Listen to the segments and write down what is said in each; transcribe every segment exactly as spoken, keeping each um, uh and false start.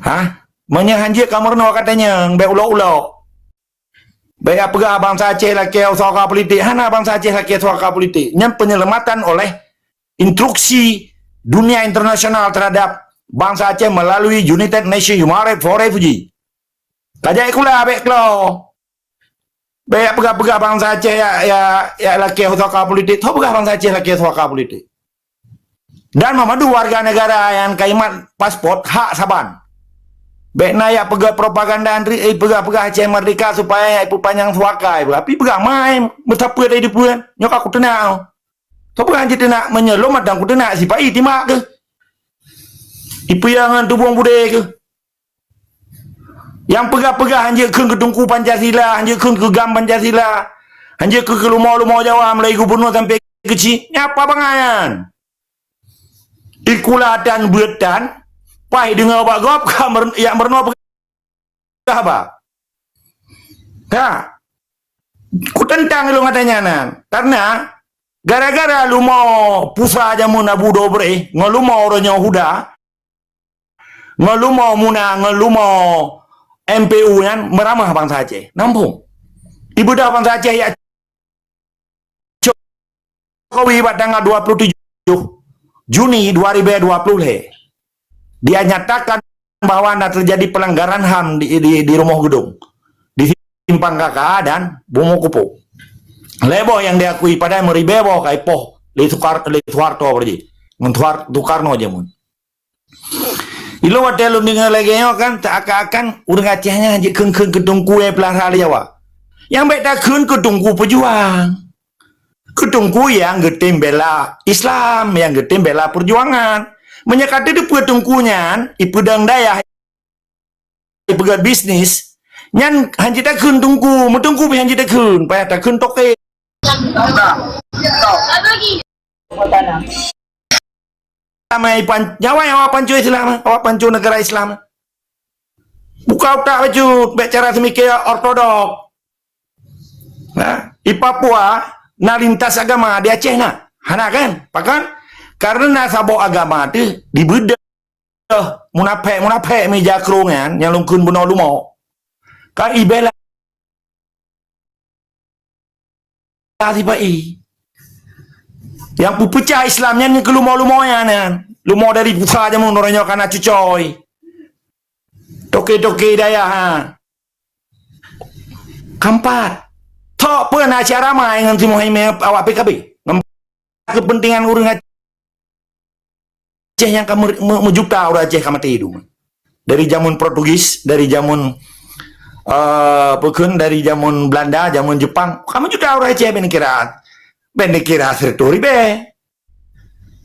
Ah, meunyoe hanjeuet ka meurunoe katanyong, bék ulok-ulok. Bék jak peugah bansa Aceh lakée suaka politik. Hana bansa Aceh lakée suaka politik. Nyan penyelamatan oleh instruksi dunia internasional terhadap bansa Aceh melalui United Nations Human Rights for Refugee. Ka jai kula bék klo. Bék jak peugah-peugah bansa Aceh jak, jak, jak lakée suaka politik. Toh peugah bansa Aceh lakée suaka politik. Dan meumadu warga negara nyang ka imat paspot hak saban. Bék na jak peugah propaganda, eh, peugah-peugah Aceh merdeka supaya jak ipeupanyang suaka, tapi peugah mai meusapeue dari dipeue. Nyoe ka kuteunak. Toh peugah jiteunak, meunyoe lôn mantong kuteunak sipa-i timak keuh. Ipeue ngon tubông budé keuh. Nyang peugah-peugah hanjeuet kheun keu Teungku Pancasila, hanjeuet kheun keu GAM Pancasila, hanjeuet kheun keu lumo-lumo Jawa mulai gubunur sampai keuchik. Nyan apa bangai nyan? Ikula tan beuet tan, paih deungoe bak gob ka mer-, jak meurunoe peugah haba. Ha. Kuteuntang lôn ata nyan nan. Karena gara-gara lumo Pusa jameun Abu Dobreh, ngon lumo uroe nyoe Huda, ngon lumo Muna, ngon lumo M P U nyan meuramah bansa Aceh. Nampung. Ibeudoh bansa Aceh jak Jokowi bak tanggal dua puluh tujuh Juni dua ribu dua puluh lhèe. Dia nyatakan bahwa na terjadi pelanggaran ham di, di, di Rumoh Geudong, di Simpang K K A dan Bumoe Kupo. Lhèe boh nyang diakui, padahai meuribèe boh ka ipoh lé Sukar-, lé Soeharto beureujih. Ngon Suhar-, Soekarno jameun. Ilôn watèe lôn deungö lagèe nyoe kan, seakan-akan ureueng Aceh nyan jikheun-kheun keu Teungku nyang peulara lé Jawa. Nyang bèk takheun keu Teungku peujuang. Keu Teungku nyang geutem bela Islam, nyang geutem bela peujuangan. Meunyoe ka teuteupeue Teungku nyan, ipeudong dayah, ipeugöt bisnis, nyan hanjeuet takheun Teungku, meuteungku pih hanjeuet takheun, payah takheun toke. Ramai pan-, nyawa awak pancôh Islam, awak pancôh negara Islam. Buka utak bacut, bèk cara seumiké ortodok. Nah, di Papua na lintas agama, di Aceh na. Hana kan? Pakon? Karena saboh agama teuh dibeudôh munafék-munafék meuja krông nyan, nyang lôn kheun bunoe lumo. Ka ibela sipa-i. Nyang peupeucah Islam nyan nyang keu lumo-lumo nyan, nyan. Lumo dari Pusa jameun uroe nyoe ka na cucoe. Toke-toke dayah, ha. Keumpat, tok peue na acara ramai ngon si Muhaimin awak P K B. Ngon kepentingan ureueng Aceh nyang ka meu-, meu-, meujuta ureueng Aceh ka maté duek. Dari jameun Portugis, dari jameun, eh, peue kheun, dari jameun Belanda, jameun Jepang, ka meujuta ureueng Aceh bèk neukira, bèk neukira siratoh ribèe.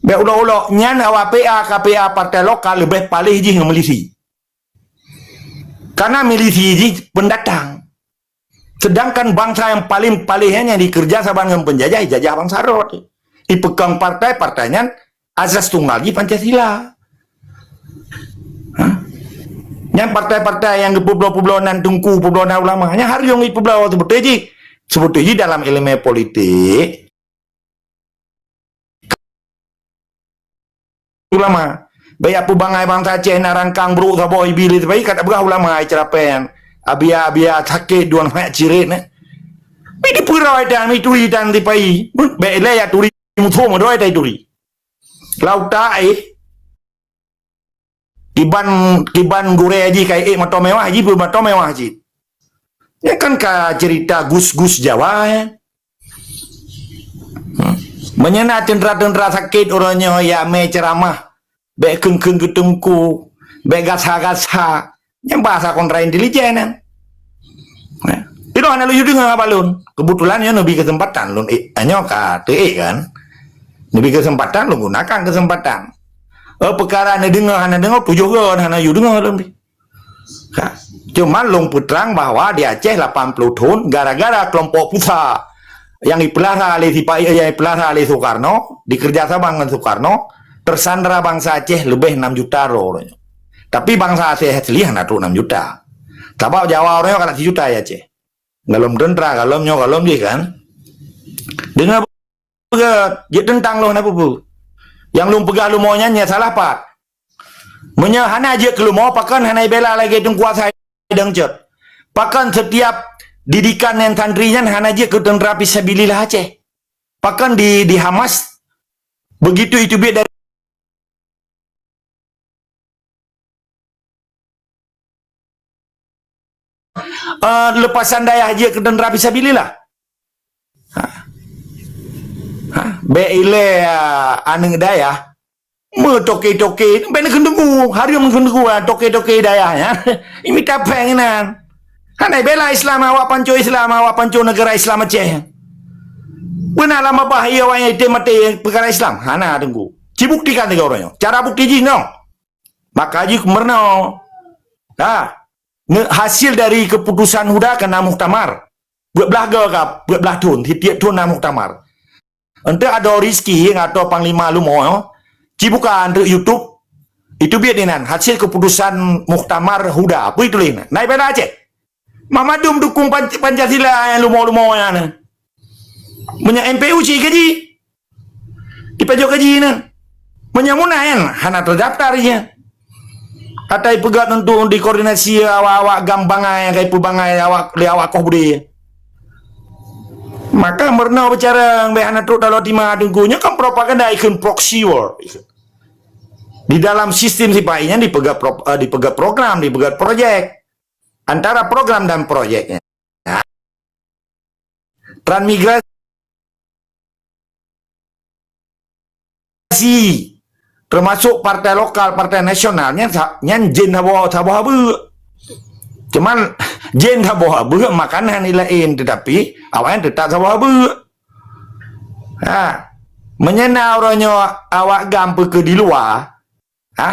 Bèk ulok-ulok, nyan awak P A, K P A partai lokal leubeh paléh jih ngon milisi. Karena milisi jih pendatang. Sedangkan bansa nyang paleng paléh nyan nyang dikeureuja saban ngon peunjajah, ijajah bansa rot. Ipeukong partai, partai nyan asas tunggal jih Pancasila. Hah? Nyan partai-partai nyang geupeubloe-peubloe nan teungku, peubloe nan ulama. Nyan hareuem ipeubloe, seubeutôi jih, seubeutôi jih dalam ileumèe politik, ulama. Bèk jak peubangai bansa Aceh na rangkang brôk saboh ibi lé sipa-i, ka tapeugah ulama, ai ceurapèe nyan. Abia-abia sakét dua nafak cirét nyan. Mi dipeuroi tan, mi turi tan sipa-i. Bèk lé jak turi musoh meudroe tai turi. Lau utak, eh. Kiban, kiban gurèe jih ka ék moto mewah, jih peumoto mewah cit. Nyan kan ka cerita gus-gus Jawa, eh. Hmm. Meunyoe na teuntra-teuntra sakét uroe nyoe jak mè ceuramah, bèk kheun-kheun keu teungku, bèk gasa-gasa, nyan bahasa kontra intelijen nyan. Nah, ilôn hana lôn deungö haba lôn. Keubeutulan nyoe neubi keuseumpatan lôn, eh, nyoe ka teu ék kan. Neubi keuseumpatan, lôn gunakan keuseumpatan. Eh, peukara neudeungö hana deungö, tujoh gon hana lôn deungö lôn pih. Ka. Cuma lôn peutrang bahwa di Aceh lapan ploh thon gara-gara keulompok Pusa nyang ipeulara lé sipa-, nyang ipeulara lé Soekarno, dikeureuja sama ngon Soekarno, teusandra bansa Aceh leubeh nam juta droe uroe nyoe. Tapi bansa Aceh asli hana trok nam juta. Sabab Jawa uroe nyoe ka na sijuta di Aceh. Golom teuntra, golom nyoe, golom jih kan. Deungö beuet, jeuet teuntang lôn hana peue-peue. Nyang lôn peugah leumo nyan, nyan salah pat. Meunyoe hana jeuet keu leumo, pakon hana ibela lagée Teungku Asai Deungjot? Pakon setiap didikan nyang santri nyan hana jeuet keu teuntra fisabilillah Aceh? Pakon di, di Hamas begitu iteubiet dari eh, leupasan dayah jeuet keu teuntra fisabilillah? Ha. Ha. Bék ilée, ah, aneuëk dayah meutoke-toke, bék neukheun teungku, hareuem neukheun teungku, ah, toke-toke dayah nyan. Imita péng inan. Hana ibela Islam, awak panco Islam, awak panco neugara Islam Aceh. Beuna lam babah ié awak nyang item maté peukara Islam. Hana teungku. Ci buktikan lagée uroe nyoe. Cara bukti jih nyoe. Maka jih meurunoe. Ha. Nge-, hasil dari keputusan HUDA keu na muktamar. Peuet blaih go ka, peuet blaih thon, sitiep thon na muktamar. Eunteuk adoe Rizki atau Panglima Lumo, ci buka eunteuk YouTube, iteubiet inan hasil keputusan muktamar HUDA. Peue ituléh inan? Na ibela Aceh. Mak mandum dukung Pan-, Pancasila nyang lumo-lumo nyan. Meunyoe M P U ci kaji. Ipajoh kaji nyan. Meunyoe meunan, hana terdaftar ié. Ata ipeugah untuk dikoordinasi awak-awak GAM bangai, ka ipeubangai awak, lé awak koh budé. Maka meurunoe bicara bék hana trok dalam tima teungku. Nyoe kan propaganda ikheun proxy war. Di dalam sistem sipai nyan dipeugah pro-, eh, dipeugah program, dipeugah projek. Antara program dan proyeknya. Transmigrasi termasuk partai lokal, partai nasional nyan sa-, nyan jén saboh, saboh abeuk. Cuman jén saboh abeuk makanan laén, tetapi awaknyan tetap saboh abeuk. Ha. Meunyoe na uroe nyoe awak GAM peue keu di luwa, ha?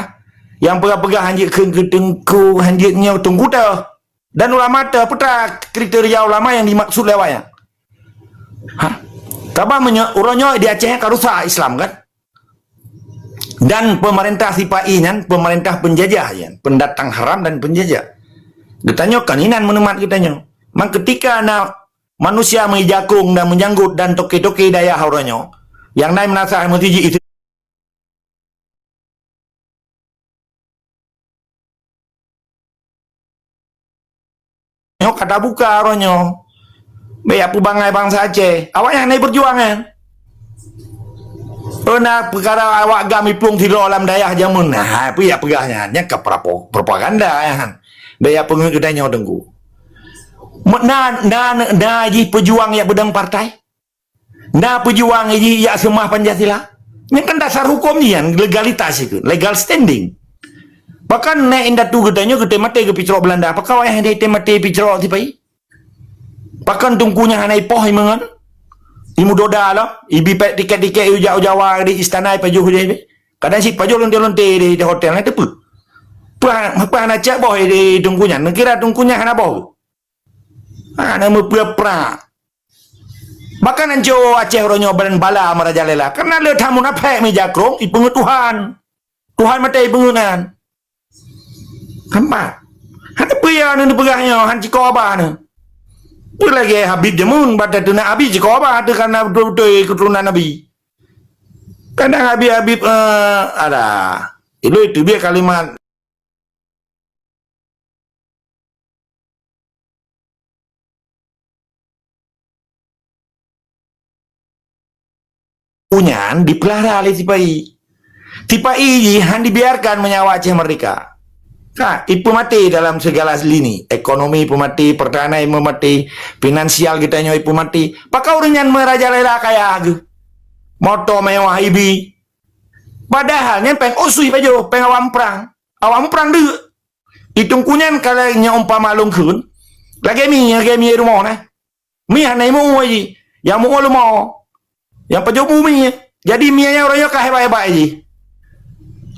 Nyang peugah-peugah hanjeuet kheun keu teungku, hanjeuet nyoe teungku teuh. Dan ulama teuh, peue teuma kriteria ulama nyang dimaksud lé awaknyan? Ha? Kaba meunyoe, uroe nyoe di Aceh ka rusak Islam kan? Dan pemerintah sipai nyan, pemerintah penjajah nyan, pendatang haram dan penjajah. Geutanyoe kan inan meuneumat geutanyoe. Mang ketika na manusia meuijakong dan meujanggot dan toke-toke dayah uroe nyoe, nyang na meunasah meutuji Nyoe ka tabuka uroe nyoe. Bék jak peubangai bansa Aceh. Awaknyan hana jipeurjuang nyan. Peue na peukara awak GAM iplueng sidroe lam dayah jameun. Nah, peue jak peugah nyan? Nyan ka prapo-, propaganda nyan. Bék jak peungeut geutanyoe teungku. Me-, na, na, na jih peujuang jak peudong partai. Na peujuang jih jak seumah Pancasila. Nyan kan dasar huköm nyan, legalitas jih, legal standing. Pakon nèk indatu geutanyoe geutém maté geupicrok Beulanda? Pakon wayah nyan itém maté picrok sipai? Pakon teungku nyan hana ipoh imeungon? Imudoda lom, ibi pék tiket-tiket ijak u Jawa di istana ipajoh deh. Kadang cit pajoh lonte-lonte di, di hotel nyan teupeue. Peue, peue hana cak boh di teungku nyan? Neukira teungku nyan hana boh? Hana meupeu-peu. Bahkan anco Aceh uroe nyoe badan bala meurajalela. Karena le that munafék meujakrong, ipeungeut Tuhan. Tuhan maté ipeungeut nyan. Hampa. Hana peue ya neupeugah nyoe, han cikoba nyoe. Peue lagée Habib jameun, bak teunak Habib cikoba teuh karena beutôi-beutôi keuturonan Nabi. Kadang Habib-Habib, eh, ada. Iloi teubiet kalimat Nyan dipeulara lé sipai. Sipai jih han dibiarkan meunyoe awak Aceh merdeka. Ka, ipeumaté dalam segala lini. Ekonomi ipeumaté, pertahanan ipeumaté, finansial geutanyoe ipeumaté. Pakon ureuëng nyan meurajalela kaya geuh? Moto mewah ibi. Padahal nyan péng usus pajoh, péng awak muprang. Awak muprang deuk. Di teungku nyan ka lagée nyoe umpama lôn kheun, lagée mi, lagée mi rumoh na. Mi hana imu jih. Nyang muoh leumo. Nyang pajoh bu mi. Jadi mi nyan uroe nyoe ka hebat-hebat jih.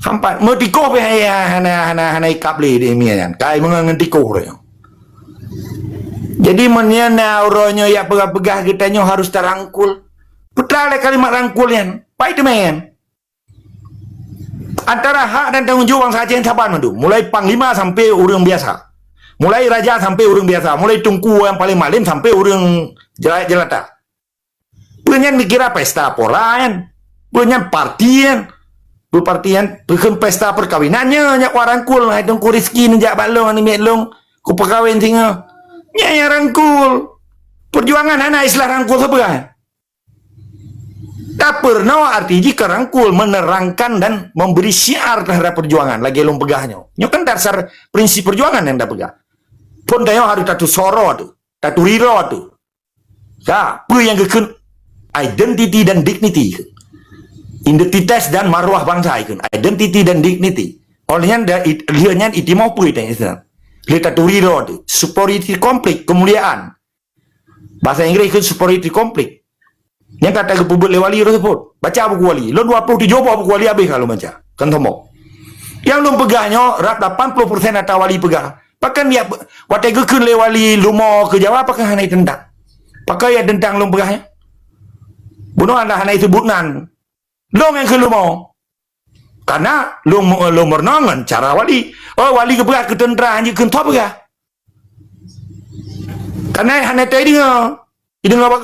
Sampai meutikoh pih hana, hana, hana, hana ikab lé di mi nyan. Ka imeungon ngon tikoh uroe nyoe. Jadi meunyoe na uroe nyoe jak peugah-peugah geutanyoe harus tarangkul. Peue teuma lé kalimat rangkul nyan? Pai teumé nyan. Antara hak dan tanggung jaweueb bansa Aceh saban mandum, mulai panglima sampai ureuëng biasa. Mulai raja sampai ureuëng biasa, mulai teungku nyang paléng malém sampai ureuëng jela-, jelata. Peue nyan dikira pesta pora nyan? Peue nyan parti nyan? Beuparti nyan peukheun pesta peukawinan nyoe, nyak kuat rangkul, hai Teungku Rizki neujak bak lôn, aneuk miet lôn, kupeukawen singoh. Nyan nyang rangkul. Peujuangan hana istilah rangkul sapeue. Tapeurunoe arti jih keu rangkul, menerangkan dan memberi syiar terhadap perjuangan lagèe lôn peugah nyoe. Nyoe kan dasar prinsip perjuangan nyang tapeugah. Phon tanyoe harôh tatusoe droe teuh, taturi droe teuh. Ya, peue nyang geukheun identity dan dignity. Identitas dan marwah bangsa ikheun. Identity dan dignity. Oleh nyan da it-, lheueh nyan itimoh peue teuh Islam. Lheueh taturi droe teuh. Superiority complex, kemuliaan. Bahasa Inggréh kheun superiority complex. Nyang ka tageupeubuet lé wali tersebut. Baca buku wali. Lôn dua puluh tujoh boh buku wali habéh ka lôn baca. Kan sombong. Nyang lôn peugah nyoe rab lapan puluh persen ata wali peugah. Pakon ya watèe geukheun lé wali leumo keu Jawa pakon hana iteuntang. Pakon ya teuntang lôn peugah nyoe. Bunoe anda hana isebut nan. Lôn nyang kheun leumo. Karena lôn, lôn meurunoe ngon cara wali. Oh, wali geupeugah keu teuntra, hanjeuet kheun tho peugah. Karena hana teudeungoe. Ideungoe bak